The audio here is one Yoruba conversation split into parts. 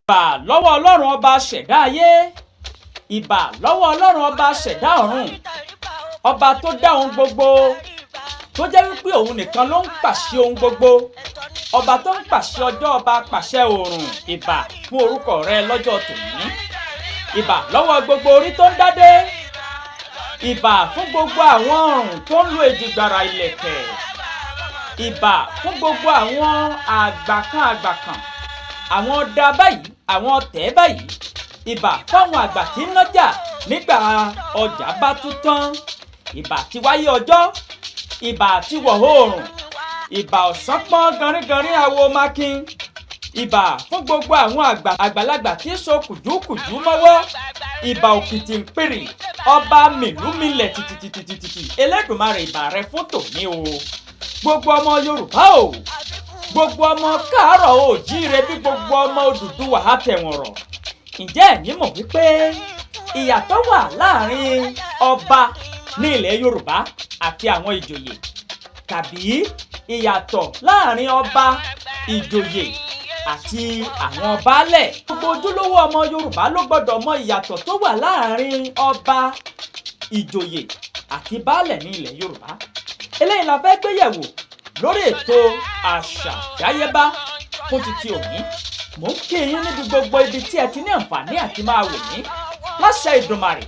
Ìbà lọ́wọ́ Ọlọ́run ọba ṣẹ̀dá ayé, ìbà lọ́wọ́ Ọlọ́run ọba ṣẹ̀dá ọ̀run, ọba tó dá ohun gbogbo, tó jẹ́ wípé òun nìkan ló ń pàṣẹ ohun gbogbo, ọba tó ń pàṣẹ ọjọ́, ọba pàṣẹ oòrùn. Ìbà fún orúkọ rẹ lọ́jọ́ tòní. Ìbà lọ́wọ́ gbogbo orí tó ń dádé. Ìbà fún gbogbo àwọn ọrùn tó ń lo èjìgbàrà ìlẹ̀kẹ̀. Ìbà fún gbogbo àwọn àgbàkan àgbàkan, àwọn ọ̀dà báyìí, àwọn tẹ̀ báyìí. Ìbà fáwọn àgbà tí ń nájà nígbà ọjà bá tún tán. Ìbà tí wáyé ọjọ́, ìbà tí wọ̀ oòrùn, ìbà ọ̀sán pọ́n ganríganrí awo mákin. Ìbà fún gbogbo àwọn àgbà àgbàlagbà tí ń so kùjúkùjú mọ́wọ́. Ìbà òkìtì ń pèrè ọba mìlúmilẹ̀ tìtìtìtìtì Elédùmarè. Ìbà rẹ fún tòní o. Gbogbo ọmọ Yorùbá o, gbogbo ọmọ káàárọ̀ oòjíire, bí gbogbo ọmọ Odùduwà á tẹ̀wọ̀n rọ̀. Ǹjẹ́ ẹ̀yin mọ̀ wípé ìyàtọ̀ wà láàrin ọba ní ilẹ̀ Yorùbá àti àwọn ìjòyè, tàbí ìyàtọ̀ láàrin ọba, ìjòyè àti àwọn baálẹ̀? Gbogbo ojúlówó ọmọ Yorùbá ló gbọ́dọ̀ mọ ìyàtọ̀ tó wà láàrin ọba, ìjòyè àti baálẹ̀ ní ilẹ̀ Yorùbá. Eléyìí la fẹ́ gbé yẹ̀wò lórí ètò Àṣà Àdáyébá fún títí òní. Mò ń kí yín níbi gbogbo ibi tí ẹ ti ní àǹfààní àti máa wò mí. Láṣẹ Ìdùmarè,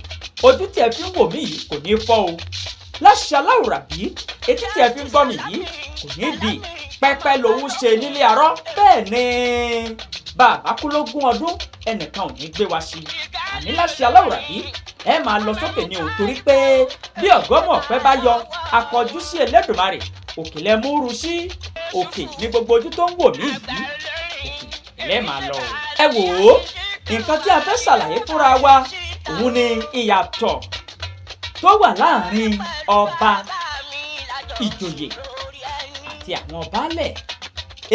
ojú tí ẹ fi ń wò mí yìí kò ní fọ́ o. Láṣẹ Aláwùrábí, etí tí ẹ fi ń gbọ́ mi yìí kò ní di pẹ́pẹ́ lòún ṣe nílé arọ́. Bẹ́ẹ̀ ni bàbá kú lógún ọdún, ẹnìkan ò ní gbé wa sí. Àní láṣẹ Aláwùrábí, ẹ máa lọ sókè ní o, torí pé bí ọ̀gọ́mọ̀ ọ̀pẹ bá yọ akọjú sí Elédùmarè, òkè lẹ múru sí. Òkè ní gbogbo ojú tó ń wò mí yìí, òkè lẹ máa lọ o. Ẹ wò ó, nǹkan tí a fẹ́ ṣàlàyé fúnra wa òun ni ìyàtọ̀ tó wà láàrin ọba, ìjòyè àti àwọn baálẹ̀.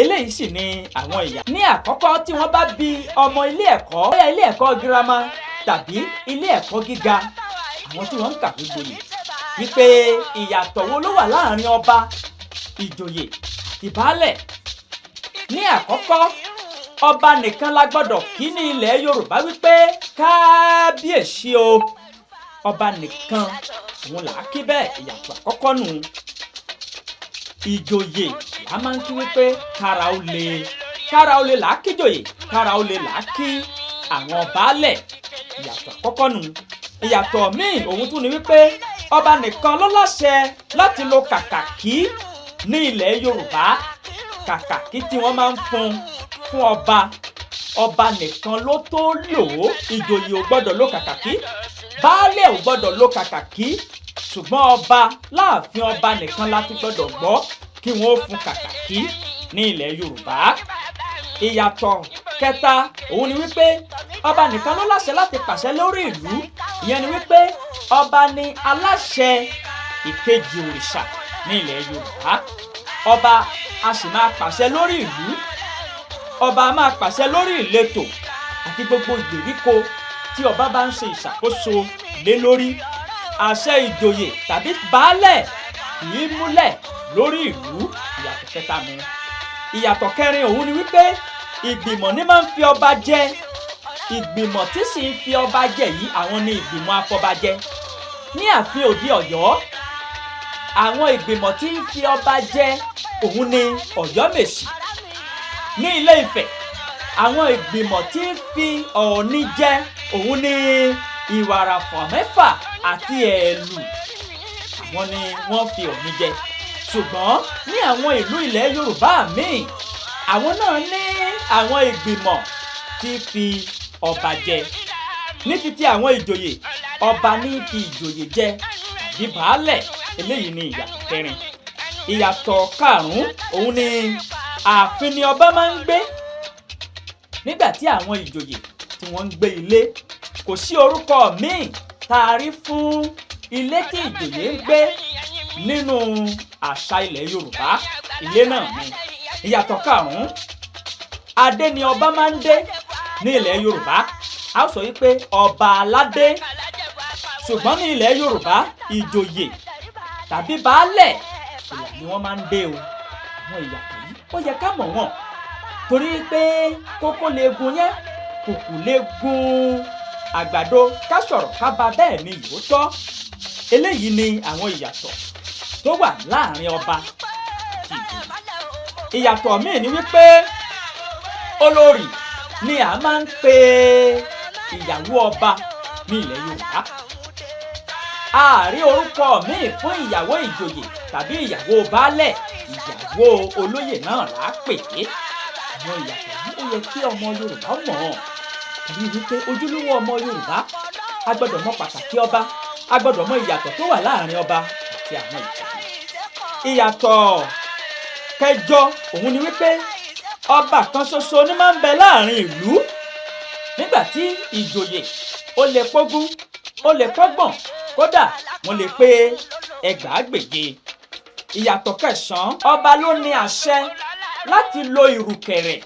Eléyìí sì ni àwọn ìyà. Ní àkọ́kọ́, tí wọ́n bá bi ọmọ ilé ẹ̀kọ́, bóyá ilé ẹ̀kọ́ girama tàbí ilé ẹ̀kọ́ gíga, àwọn tí wọ́n ń kàwé gboyè, wípé ìyàtọ̀ wo ló wà láàrin ọba, ìjòyè àti baálẹ̀? Ní àkọ́kọ́, ọba nìkan la gbọ́dọ̀ kí ní ilẹ̀ Yorùbá wípé kábíyèsí o. Ọba nìkan òun là á kí bẹ́ẹ̀. Ìyàtọ̀ àkọ́kọ́ nù. Ìjòyè là máa ń kí wípé kára ó le, kára ó le là á kíjòyè, kára ó le là á kí àwọn baálẹ̀. Ìyàtọ̀ àkọ́kọ́ nù. Ìyàtọ̀ míì òun tún ni wípé ọba nìkan ló láṣẹ láti lo kàkàkí ní ilẹ̀ Yorùbá. Kàkàkí tí wọ́n máa ń fún fún ọba, ọba nìkan ló tó lò ó. Ìjòyè ò gbọ́dọ̀ lo kàkàkí, baálẹ̀ ò gbọ́dọ̀ lo kàkàkí, ṣùgbọ́n ọba, láàfin ọba nìkan láti gbọ́dọ̀ gbọ́ kí wọ́n ó fún kàkàkí ní ilẹ̀ Yorùbá. Ìyàtọ̀ kẹta òun ni wípé ọba nìkan ló láṣẹ láti pàṣẹ lórí ìlú. Ìyẹn ni wípé ọba ni aláṣẹ ìkejì òrìṣà ní ilẹ̀ Yorùbá. Ọba a sì máa pàṣẹ lórí ìlú, ọba a máa pàṣẹ lórí ìletò àti gbogbo ìgbèríko tí ọba bá ń ṣe ìṣàkóso lé lórí. Àṣẹ ìjòyè tàbí baálẹ̀ kì í múlẹ̀ lórí ìlú. Ìyàtọ̀ kẹta nu. Ìyàtọ̀ kẹrin òun ni wípé ìgbìmọ̀ ní máa ń fi ọba jẹ. Ìgbìmọ̀ tí sì ń fi ọba jẹ yìí, àwọn ni ìgbìmọ̀ afọbajẹ ní ààfin òde Ọ̀yọ́. Àwọn ìgbìmọ̀ tí ń fi ọba jẹ òun ni Ọ̀yọ́mèsì. Ní Ilé Ifẹ̀, àwọn ìgbìmọ̀ tí ń fi Ọ̀ọ̀ni jẹ òun ni Ìwàràfọ̀ mẹ́fà àti Ẹ̀lù. Àwọn ni wọ́n fi Ọ̀ọ̀ni jẹ. Ṣùgbọ́n ní àwọn ìlú ilẹ̀ Yorùbá míì, àwọn náà ní àwọn ìgbìmọ̀ tí fi ọba jẹ. Ní títí àwọn ìjòyè, ọba ní fi ìjòyè jẹ tàbí baálẹ̀. Eléyìí ni ìyàtọ̀ kẹrin. Ìyàtọ̀ karùn-ún òun ni ààfin ni ọba máa ń gbé, nígbà tí àwọn ìjòyè tí wọ́n ń gbé ilé. Kò sí orúkọ míì tá a rí fún ilé tí ìjòyè ń gbé nínú àṣà ilẹ̀ Yorùbá. Ilé náà ni ìyàtọ̀ karùn-ún. Adé ni ọba máa ń dé ní ilẹ̀ Yorùbá. A ó sọ wípé ọba aládé. Ṣùgbọ́n ní ilẹ̀ Yorùbá, ìjòyè tàbí baálẹ̀, fìlà ni wọ́n máa ń dé o. Àwọn ìyàtọ̀ yìí, ó yẹ ká mọ̀ wọ́n, torí pé kókó leegun yẹn. Kùkù lè gún àgbàdo, ká sọ̀rọ̀ ká ba bẹ́ẹ̀ ni ìhótọ́. Eléyìí ni àwọn ìyàtọ̀ tó wà láàrin ọba àti ìjòyè. Ìyàtọ̀ míì ni wípé olórí ni a máa ń pe ìyàwó ọba ní ilẹ̀ Yorùbá. A rí orúkọ míì fún ìyàwó ìjòyè tàbí ìyàwó baálẹ̀, ìyàwó olóyè náà là á pè é. Àwọn ìyàtọ̀ yìí, ó yẹ kí ọmọ Yorùbá mọ̀ ọ́n, torí wípé ojúlówó ọmọ Yorùbá, a gbọ́dọ̀ mọ pàtàkì ọba, a gbọ́dọ̀ mọ ìyàtọ̀ tó wà láàrin ọba àti àwọn ìjòyè. Ìyàtọ̀ kẹjọ òun ni wípé ọba kan ṣoṣo ní máa ń bẹ láàrin ìlú, nígbà tí ìjòyè ó lè pógún, ó lè pọ́gbọ̀n, kódà wọ́n lè pé 25. Ìyàtọ̀ kẹsàn-án, ọba ló ní àṣẹ láti lo ìrùkẹ̀rẹ̀.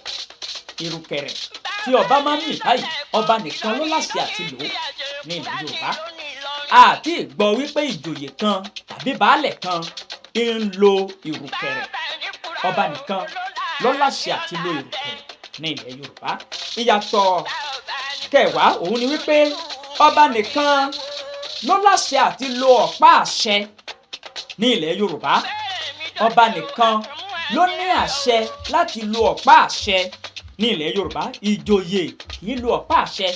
Ìrùkẹ̀rẹ̀ tí ọba máa ń mì báyìí, ọba nìkan ló láṣẹ àti lò ó ní ilẹ̀ Yorùbá. Àti gbọ́ wípé ìjòyè kan tàbí baálẹ̀ kan ń lo ìrùkẹ̀rẹ̀. Ọba nìkan ló láṣẹ àti lo ìrùkẹ̀rẹ̀ ní ilẹ̀ Yorùbá. Ìyàtọ̀ kẹwàá òun ni wípé ọba nìkan ló láṣẹ àti lo ọ̀pá àṣẹ ní ilẹ̀ Yorùbá. Ọba nìkan ló ní àṣẹ láti lo ọ̀pá àṣẹ ní ilẹ̀ Yorùbá. Ìjòyè kì í lo ọ̀pá àṣẹ,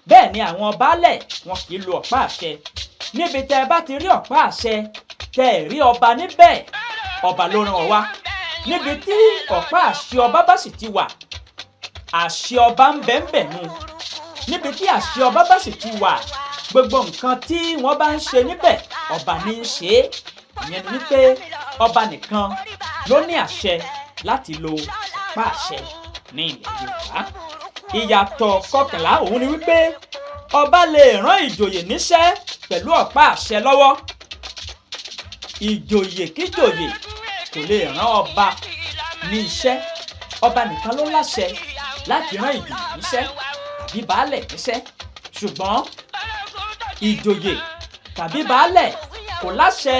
bẹ́ẹ̀ ni àwọn baálẹ̀ wọn kì í lo ọ̀pá àṣẹ. Níbi tẹ́ ẹ bá ti rí ọ̀pá àṣẹ, tẹ́ ẹ rí ọba níbẹ̀, ọba ló rán ọ wá. Níbi tí ọ̀pá àṣẹ ọba bá sì ti wà, àṣẹ ọba ń bẹ ń bẹ̀ nu. Níbi tí àṣẹ ọba bá sì ti wà, gbogbo nǹkan tí wọ́n bá ń ṣe níbẹ̀, ọba ní í ṣe é. Ìyẹn ni wípé ọba nìkan ló ní àṣẹ láti lo ọ̀pá àṣẹ ní ilẹ̀ Yorùbá. Ìyàtọ̀ kọkànlá òun ni wípé ọba lè rán ìjòyè níṣẹ́ pẹ̀lú ọ̀pá àṣẹ lọ́wọ́. Ìjòyè kíjòyè kò lè rán ọba ní iṣẹ́. Ọba nìkan ló láṣẹ láti rán ìjòyè níṣẹ́ tàbí baálẹ̀ níṣẹ́, ṣùgbọ́n ìjòyè tàbí baálẹ̀ kò láṣẹ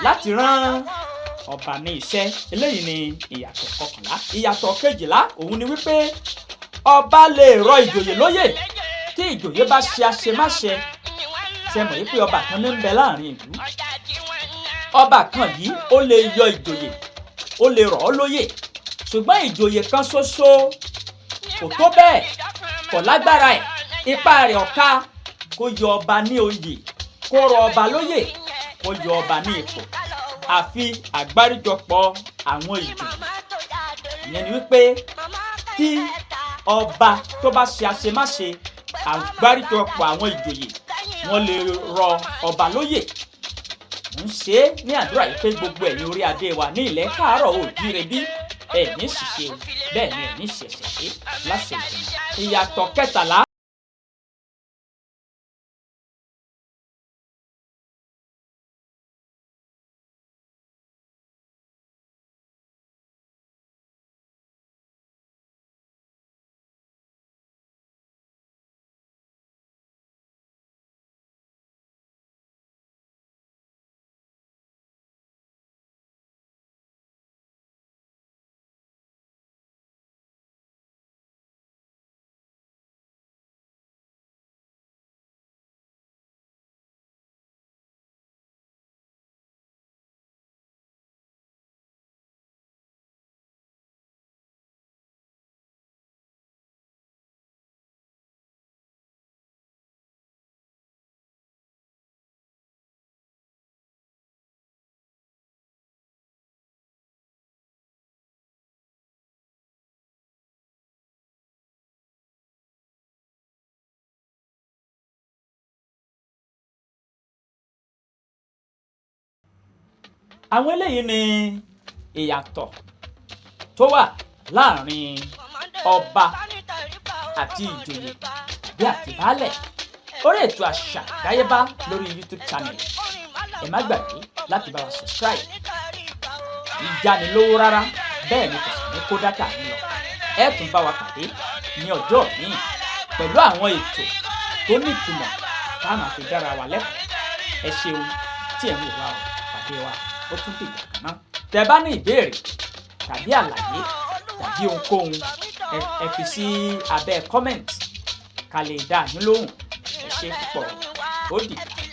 láti rán ọba ní iṣẹ́. Eléyìí ni ìyàtọ̀ kọkànlá. Ìyàtọ̀ kejìlá òun ni wípé ọba lè rọ ìjòyè lóyè tí ìjòyè bá ṣe àṣemáṣe. Ṣe mọ̀ wípé ọba kan ní ń bẹ láàrin ìlú? Ọba kan yìí, ó lè yọ ìjòyè, ó lè rọ̀ ọ́ lóyè, ṣùgbọ́n ìjòyè kan ṣoṣo kò tó bẹ́ẹ̀, kò lágbára ẹ̀, ipá rẹ̀ ọ̀ka kó yọ ọba ní oyè, kó rọ ọba lóyè, kó yọ ọba ní ipò, àfi àgbáríjọpọ̀ àwọn ìjòyè. Ìyẹn ni wípé tí ọba tó bá ṣe àṣemáṣe, àgbáríjọpọ̀ àwọn ìjòyè, wọ́n lè rọ ọba lóyè. Ń ṣe é ní àdúrà yìí pé gbogbo ẹ̀yin orí adé wa ní ilẹ̀ káàárọ̀ oòjíire bí, ẹ̀ ní ṣìṣe o, bẹ́ẹ̀ ni ẹ̀ ní ṣẹ̀ṣẹ̀ ṣe láṣẹ ìgbìmọ̀. Ìyàtọ̀ kẹtàlá. Àwọn eléyìí ni ìyàtọ̀ tó wà láàrin ọba àti ìjòyè tàbí àti baálẹ̀. Orí ètò Àṣà Àdáyébá lórí YouTube channel, ẹ má gbàgbé láti bá wa subscribe. Ìjánilówó rárá, bẹ́ẹ̀ ni kò sì ní kó data yín lọ. Ẹ tún bá wa pàdé ní ọjọ́ míì pẹ̀lú àwọn ètò tó nítumọ̀ tá a máa fi dára wa lẹ́kọ̀ọ́. Ẹ ṣeun tí ẹ̀ ń wò wá o. Pàdé wa ó tún dìgbà kan náà. Tẹ́ bá ní ìbéèrè tàbí àlàyé tàbí ohunkóhun, ẹ fi sí abẹ́ comment. Ká lè dá yín lóhùn. Ẹ ṣé púpọ̀, ó dìgbà.